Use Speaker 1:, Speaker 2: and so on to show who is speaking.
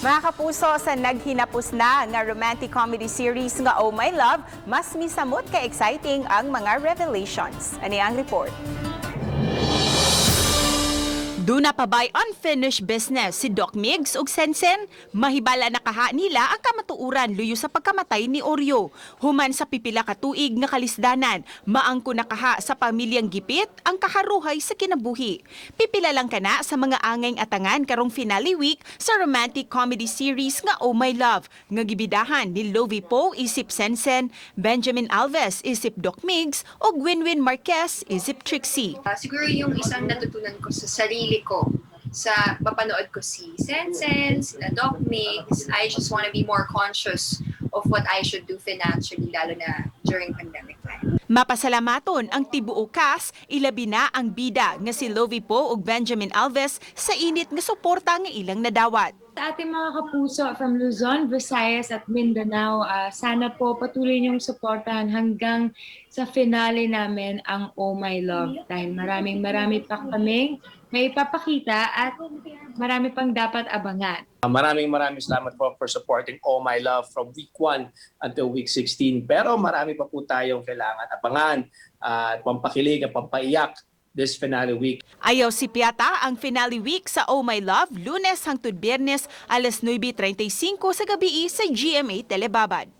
Speaker 1: Mga kapuso, sa naghinapos na nga romantic comedy series nga Oh My Love, mas misamot ka exciting ang mga revelations. Ani ang report. Duna pa ba'y unfinished business si Doc Migs ug Sensen? Mahibala na kaha nila ang kamatuuran luyo sa pagkamatay ni Oreo. Human sa pipila ka tuig nga kalisdanan, maangko na kaha sa pamilyang gipit ang kaharuhay sa kinabuhi. Pipila lang kana sa mga angayng atangan karong finale week sa romantic comedy series nga Oh My Love nga gibidahan ni Lovi Poe isip Sensen, Benjamin Alves isip Doc Migs ug Winwyn Marquez isip Trixie.
Speaker 2: Siguro yung isang natutunan ko sa sarili ko sa mapanood ko si Sensen, sila Doc Mix, I just want to be more conscious of what I should do financially, lalo na during pandemic time.
Speaker 1: Mapasalamaton ang tibuok cast, ilabi na ang bida nga si Lovi Poe ug Benjamin Alves sa init nga suporta nga ilang nadawat.
Speaker 3: Sa ating mga kapuso from Luzon, Visayas at Mindanao, sana po patuloy niyong suportahan hanggang sa finale namin ang Oh My Love. Dahil maraming marami pa kaming may ipapakita at marami pang dapat abangan.
Speaker 4: Maraming maraming salamat po for supporting Oh My Love from week 1 until week 16. Pero marami pa po tayong kailangan abangan at pampakilig at pampaiyak this finale week.
Speaker 1: Ayaw sipyata ang finale week sa Oh My Love, Lunes hangtod Biyernes, alas 9:35 sa gabi sa GMA Telebabad.